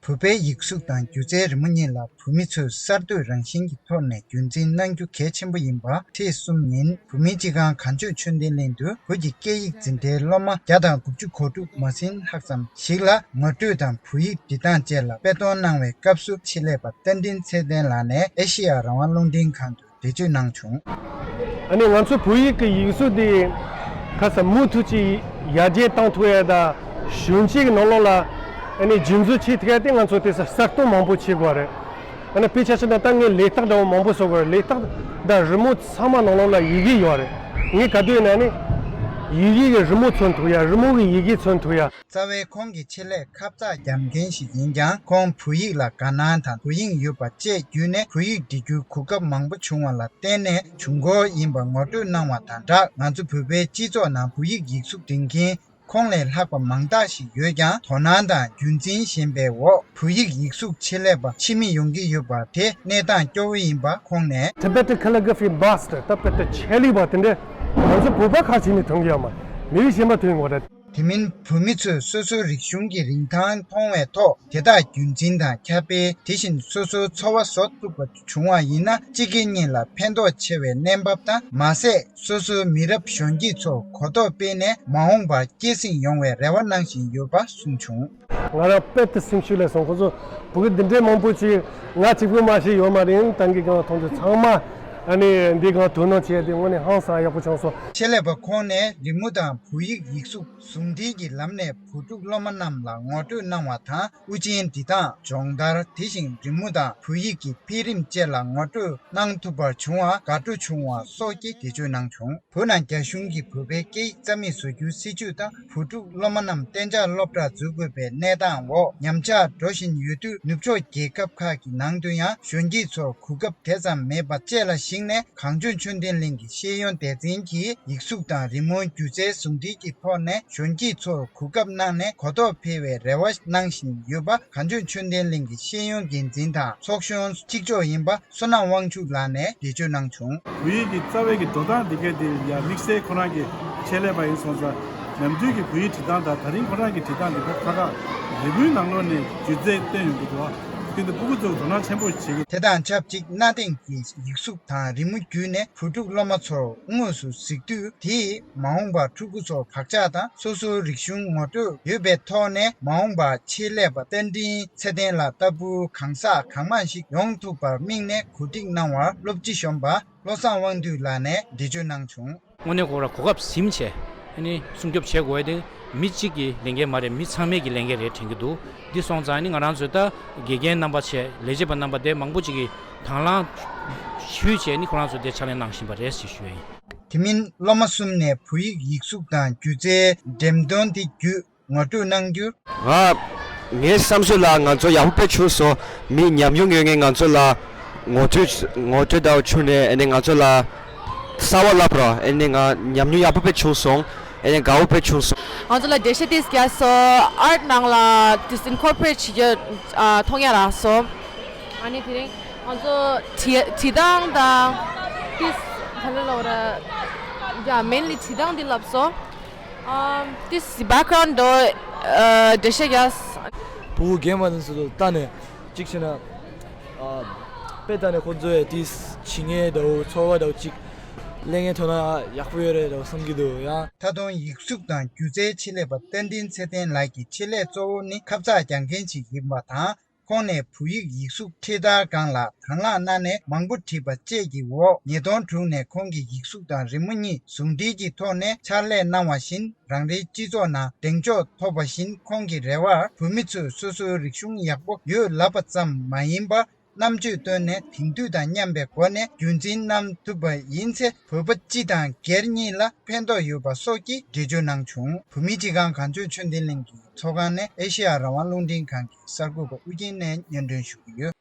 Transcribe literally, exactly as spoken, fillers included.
བོད་པའི་ཡིག་གཟུགས་དང་སྒྱུ་རྩལ་རི་མོ་གཉིས་ལ་བོད་མི་ཚོས་གསར་གཏོད་རང་བཞིན་གྱི་ཐོག་ནས་རྒྱུན་འཛིན་གནང་རྒྱུ་གལ་ཆེན་པོ་ཡིན་པ། ཁྲི་གསུམ་ཉིན་བོད་མིའི་སྤྱི་ཁང་གངས་ལྗོངས་ཆོས་ལྡན་གླིང་དུ་བོད་ཀྱི་སྐད་ཡིག་འཛིན་གྲྭའི་སློབ་མ་བརྒྱ་དང་དགུ་བཅུ་གོ་དྲུག་མ་ཟིན་ལྷག་ཙམ་ཞིག་ལ་ངོ་སྤྲོད་དང་བོད་ཡིག་འབྲི་སྟངས་བཅས་ལ་དཔེ་སྟོན་གནང་བའི་སྐབས་སུ། ཆེད་ལས་པ་རྟ་མགྲིན་ཚེ་བརྟན་ལགས་ནས་ཨེ་ཤེ་ཡ་རང་དབང་རླུང་འཕྲིན་ཁང་དུ་འགྲེལ་བརྗོད་གནང་བྱུང་། ཨ་ནི་ང་ཚོ་བོད་ཡིག་གི་ཡིག་གཟུགས་འདི་ཁ་ས་མུ་མཐུད་ཅིག་ཡར་རྒྱས་བཏང་ཐུབ་ཡ་དང་གཞོན་སྐྱེས་ཀྱི་ནང་ལོགས་ལ་ཨ་ནི་རྒྱུན་འཛིན་བྱེད་ཐུབ་ཡ་དེ་ང་ཚོ་དེ་ས་གསར་གཏོད་མང་པོ་བྱེད་དགོས་རེད། ཨ་ནི་དཔེ་ཆ་བཞག་ན་ད་ངས་ལས་རྟགས་འདྲ་བོ་མང་པོ་བཟོ་དགོས་རེད། ལས་རྟགས་དང་རི་མོ་ཚང་མ་ནང་ལོགས་ལ་ཡི་གེ་ཡོད་རེད། ངས་ག་དུས་ཡིན་ན་ནི་ཡི་གེ་གི་རི་མོ་མཚོན་ཐུབ་ཡ། རི་མོ་གི་ཡི་གེ་མཚོན་ཐུབ་ཡ། རྩ་བའི་ཁོང་གི་ཆེད་ལས་ཁ་བརྡ་རྒྱབ་མཁན་ཞིག་ཡིན་ཀྱང་། ཁོང་བོད་ཡིག་ལ་དགའ་སྣང་དང་བོད་དབྱིངས་ཡོད་པ་བཅས་བརྒྱུད་ནས་བོད་ཡིག་འབྲི་རྒྱུའི་གོ་སྐབས་མང་པོ་བྱུང་བ་ལ་བརྟེན་ནས་བྱུང་སྐོར་ཡིན་པ་ངོ་སྤྲོད་གནང་བ་དང་སྦྲགས། ང་ཚོ་བོད་པའི་སྤྱི་ཚོགས་ནང་བོད་ཡིག་ཡིག་གཟུགས་འབྲི་མཁན་ཁོང་ལས་ལྷག་པ་མང་དག་ཞིག་ཡོད་ཀྱང་། དོ་སྣང་དང་རྒྱུན་འཛིན་ཞན་པའི་འོག་བོད་ཡིག་ཡིག་གཟུགས་ཆེད་ལས་པ་ཕྱིས་མི་ཡོང་གི་ཡོད་པ་དེ་གནས་སྟངས་སྐྱོ་བོ་ཡིན་པ་ཁོང་ནས། Tibetan Calligraphy Master ད་དཔེ་ཆ་ཆེད་ལས་པ་དེ་འདྲ་ང་ཚོ་བོད་པ་ཁག་ཅིག་ནས་ཐོན་གྱི་ཡོད་མ་རེད། མི་རིགས་གཞན་པ་ཐོན་ཡོང་བ་རེད། དེ་མིན་བོད་མི་ཚོས་སོ་སོའི་རིག་གཞུང་གི་རིན་ཐང་མཐོང་བའི་ཐོག་དེ་དག་རྒྱུན་འཛིན་དང་ཁྱབ་སྤེལ། དེ་བཞིན་སོ་སོའི་འཚོ་བ་བཟོ་ཐུབ་པ་བྱུང་བ་ཡིན་ན། སྤྱི་སྒེར་གཉིས་ལ་ཕན་ཐོགས་ཆེ་བའི་གནས་བབ་དང་། མ་ཟད་སོ་སོའི་མི་རབས་གཞོན་སྐྱེས་ཚོར་གོ་རྟོགས་སྤེལ་ནས་མ་འོངས་པར་སྐྱེད་སྲིང་ཡོང་བའི་རེ་བ་གནང་བཞིན་ཡོད་པ་གསུངས་བྱུང་། ང་རང་དཔེ་དེ་སེམས་ཤུགས་ལས་སོང་། ཁོ་ཚོ་བོད་ཀྱི་འདི་འདྲའི་མང་པོ་ཅིག་ང་གཅིག་པུ་མ་ཤེས་ཡོད་མ་རེད། ད་གིན་གང་མཐོང་དུས་ཚང་མ་ཨ་ནི་འདི་གང་དོ་སྣང་བྱས་ཏེ་དངོས་གནས་ཧང་སང་ཡག་པོ་བྱུང་སོང་། ཆེད་ལས་པ་ཁོང་ནས་རི་མོ་དང་བོད་ཡིག་ཡིག་གཟུགས་ཟུང་འབྲེལ་གྱི་ལམ་ནས་བོད་ཕྲུག་སློབ་མ་རྣམས་ལ་ངོ་སྤྲོད་གནང་བ་དང་། དབུ་ཅན་འབྲི་སྟངས། སྦྱོང་བརྡར། དེ་བཞིན་རི་མོ་དང་བོད་ཡིག་གི་འཕེལ་རིམ་བཅས་ལ་ངོ་སྤྲོད་གནང་ཐུབ་པར་བྱུང་བར་དགའ་སྤྲོ་བྱུང་བ་སོགས་ཀྱི་འགྲེལ་བརྗོད་གནང་བྱུང་། བོད་ནང་རྒྱ་གཞུང་གིས་བོད་པའི་སྐད་ཡིག་རྩ་མེད་བཟོ་རྒྱུའི་སྲིད་བྱུས་དང་། བོད་ཕྲུག་སློབ་མ་རྣམས་གཏན་འཇགས་སློབ་གྲྭར་འཛུལ་དགོས་པའི་གནས་སྟངས་འོག་ཉམས་ཆག་འགྲོ་བཞིན་ཡོད་དུས། ནུབ་ཕྱོགས་རྒྱལ་ཁབ་ཁག་གི་ནང་དུ་ཡང་གཞོན་སྐྱེས་ཚོར་གོ་སྐབས་དེ་ཙམ་མེད་པ་བཅས་ལ་གཞིགས་ནས། གངས་ལྗོངས་ཆོས་ལྡན་གླིང་གི་ཤེས་ཡོན་སྡེ་ཚན་གྱིས་ཡིག་གཟུགས་དང་རི་མོ། སྒྱུ་རྩལ་ཟུང་འབྲེལ་གྱི་ཐོག་ནས་གཞོན་སྐྱེས་ཚོར་གོ་སྐབས་གནང་ནས་གོ་རྟོགས་འཕེལ་བའི་རེ་བ་གནང་བཞིན་ཡོད་པ། གངས་ལྗོངས་ཆོས་ལྡན་གླིང་གི་ཤེས་ཡོན་འགན་འཛིན་དང་ཚོགས་གཞོན་གཅིག་ལྕོགས་ཡིན་པ་བསོད་ནམས་དབང་ཕྱུག་ལགས་ནས་འགྲེལ་བརྗོད་གནང་བྱུང་། བོད་ཡིག་གི་རྩ་བའི་གི་འགྲོ་སྟངས་འདི་གའི་འདི་ཡང་དམིགས་བསལ་ཁོ་རང་གི་ཆེད་ལས་པ་ཡིན་སོང་ཙང་། ནམ་རྒྱུན་གྱི་བོད་ཡིག་བྲིས་སྟངས་དང་ད་རིང་ཁོ་རང་གི་བྲིས་སྟངས་འདི་ཁ་ཁ་རི་མོའི་ནང་ལོགས་ནས་སྒྱུ་རྩལ་སྟོན་ཡོང་གི་འདུག་བ། དེ་འདི་སྤུ་གུ་ཚོ་དོ་སྣང་ཆེན་པོ་བྱེད་ཀྱི། དེ་དང་ཆབས་ཅིག་གནའ་དེང་གི་ཡིག་གཟུགས་དང་རི་མོ་བརྒྱུད་ནས་བོད་ཕྲུག་སློབ་མ་ཚོར་དངོས་སུ་གཟིགས་དུས། དེས་མ་འོངས་པར་ཕྲུ་གུ་ཚོར་བག་ཆགས་དང་སོ་སོའི་རིག་གཞུང་ངོ་སྤྲོད་ཡོད་པའི་ཐོག་ནས། མ་འོངས་པར་ཆེད་ལས་པ་རྟ་མགྲིན་ཚེ་བརྟན་ལགས་ལྟ་བུ་གང་ཟག་གང་མང་ཞིག་ཡོང་ཐུབ་པར་དམིགས་ནས་གོ་སྒྲིག་གནང་བར་སློབ་སྤྱི་གཞོན་པ་བློ་བཟང་དབང་འདུས་ལགས་ནས་འགྲེལ་བརྗོད་གནང་བྱུང་། དངོས་གནས་ཁོ་རང་གོ་སྐབས་ཟིན་བྱས་ཨ་ནི་སྲུང་སྐྱོབ་བྱེད་དགོས་ཡ་དེ་མི་གཅིག་གི་ལས་འགན་མ་རེད། མི་ཚང་མའི་གི་ལས་འགན་རེད་དྲན་གྱི་འདུག་འདི་སོང་ཙང་ཨ་ནི་ང་རང་ཚོའི་ད་དགེ་རྒན་རྣམ་པ་བྱས། ལས་བྱེད་པ་རྣམ་པ་དེ་མང་པོ་ཅིག་གིས་དང་བླངས་ཞུས་བྱས་ནི་ཁོ་རང་ཚོ་དེ་ཕྱག་ལས་གནང་བཞིན་པ་རེད་ཞེས་ཞུ་ཡ་ཡིན། དེ་མིན་སློབ་མ་གསུམ་ནས་བོད་ཡིག་ཡིག་གཟུགས་དང་སྒྱུ་རྩལ་འགྲེམས་སྟོན་དེ་བརྒྱུད་ངོ་སྤྲོད་གནང་རྒྱུར། ང་ངའི་བསམ་ཚུལ་ལ་ང་ཚོ་ཡག་པོ་དཔེ་བྱུང་སོང་། མི་ཉམས་མྱོང་ཡོད་མཁན་ང་ཚོ་ལ་ངོ་སྤྲོད་ངོ་སྤྲོད་དང་བྱུང་ནས་ཨ་ནི་ང་ཚོ་ལ་གསར་བ་བསླབ་རོགས། ཨ་ནི་ང་ཉམས་མྱོང་ཡག་པོ་དཔེ་བྱུང་སོང་། ཨ་ནི་དགའ་བོ་དཔེ་བྱུང་སོང་། ང་ཚོ་ལ་འགྲེལ་བཤད་ཏིས་རྒྱག་སོ། ཨར་ནང་ལ་ཏིས་ཨིན་ཀོར་པོ་རེཊ་བྱེད་རྒྱུ་ཨ་མཐོང་ཡ་རག་སོ། ཨ་ནི་དེ་རིང་ང་ཚོ་བྲིས་བྲིས་སྟངས་དང་ཏིས་ག་ལེ་ལོ་ར་ཡ་མེན་ལི་བྲིས་སྟངས་འདི་བསླབ་སོ། ཨམ་this background door འགྲེལ་བཤད་རྒྱག་བུ་རྒན་མ་དང་ཚོ་ལྟ་ནས་གཅིག་བྱས་ན་ཨ་དཔེ་ལྟ་ནས་ཁོ་ཚོས་དེ་བྱེད་མཁན་འདྲ་བོ་ཚོར་བ་འདྲ་བོ་གཅིག་ལེན་མཁན་ཐོན་ན་ཡག་པོ་ཡོད་རེད་འདྲ་བོ་བསམ་གྱི་འདུག་ཡང་། ད་དུང་ཡིག་གཟུགས་དང་སྒྱུ་རྩལ་ཆེད་ལས་པ་རྟ་མགྲིན་ཚེ་བརྟན་ལགས་ཀྱི་ཆེད་ལས་གཙོ་བོ་ནི་ཁ་བརྡ་རྒྱག་མཁན་ཞིག་ཡིན་པ་དང་། ཁོང་ནས་བོད་ཡིག་ཡིག་གཟུགས་འཕྲེད་དར་སྒང་ལ་དང་བླངས་གནང་ནས་མང་པོ་བྲིས་པ་བཅས་ཀྱི་འོག་ཉིས་སྟོང་དྲུག་ནས་ཁོང་གིས་ཡིག་གཟུགས་དང་རི་མོ་གཉིས་ཟུང་འབྲེལ་གྱི་ཐོག་ནས་ཕྱག་ལས་གནང་བ་བཞིན། རང་རེའི་སྤྱི་ཚོགས་ནང་གདེང་འཇོག་ཐོབ་པ་བཞིན། ཁོང་གི་རེ་བར་བོད་མི་ཚོས་སོ་སོའི་རིག་གཞུང་ཡག་པོ་ཡོད་ལབ་པ་ཙམ་མ་ཡིན་པར། རྣམ་དཔྱོད་བཏོན་ནས་དེང་དུས་དང་མཉམ་པའི་སྒོ་ནས་རྒྱུན་འཛིན་གནང་ཐུབ་པ་ཡིན་ཚེ། བོད་པ་སྤྱི་དང་སྒེར་གཉིས་ལ་ཕན་ཐོགས་ཡོད་པ་སོགས་ཀྱི་འགྲེལ་བརྗོད་གནང་བྱུང་། བོད་མིའི་སྤྱི་ཁང་གངས་ལྗོངས་ཆོས་ལྡན་གླིང་གི་ཚོགས་ཁང་ནས་ཨེ་ཤེ་ཡ་རང་དབང་རླུང་འཕྲིན་ཁང་གི་གསར་འགོད་པ་ཨུ་རྒྱན་ནས་སྙན་སྒྲོན་ཞུ་གི་ཡོད།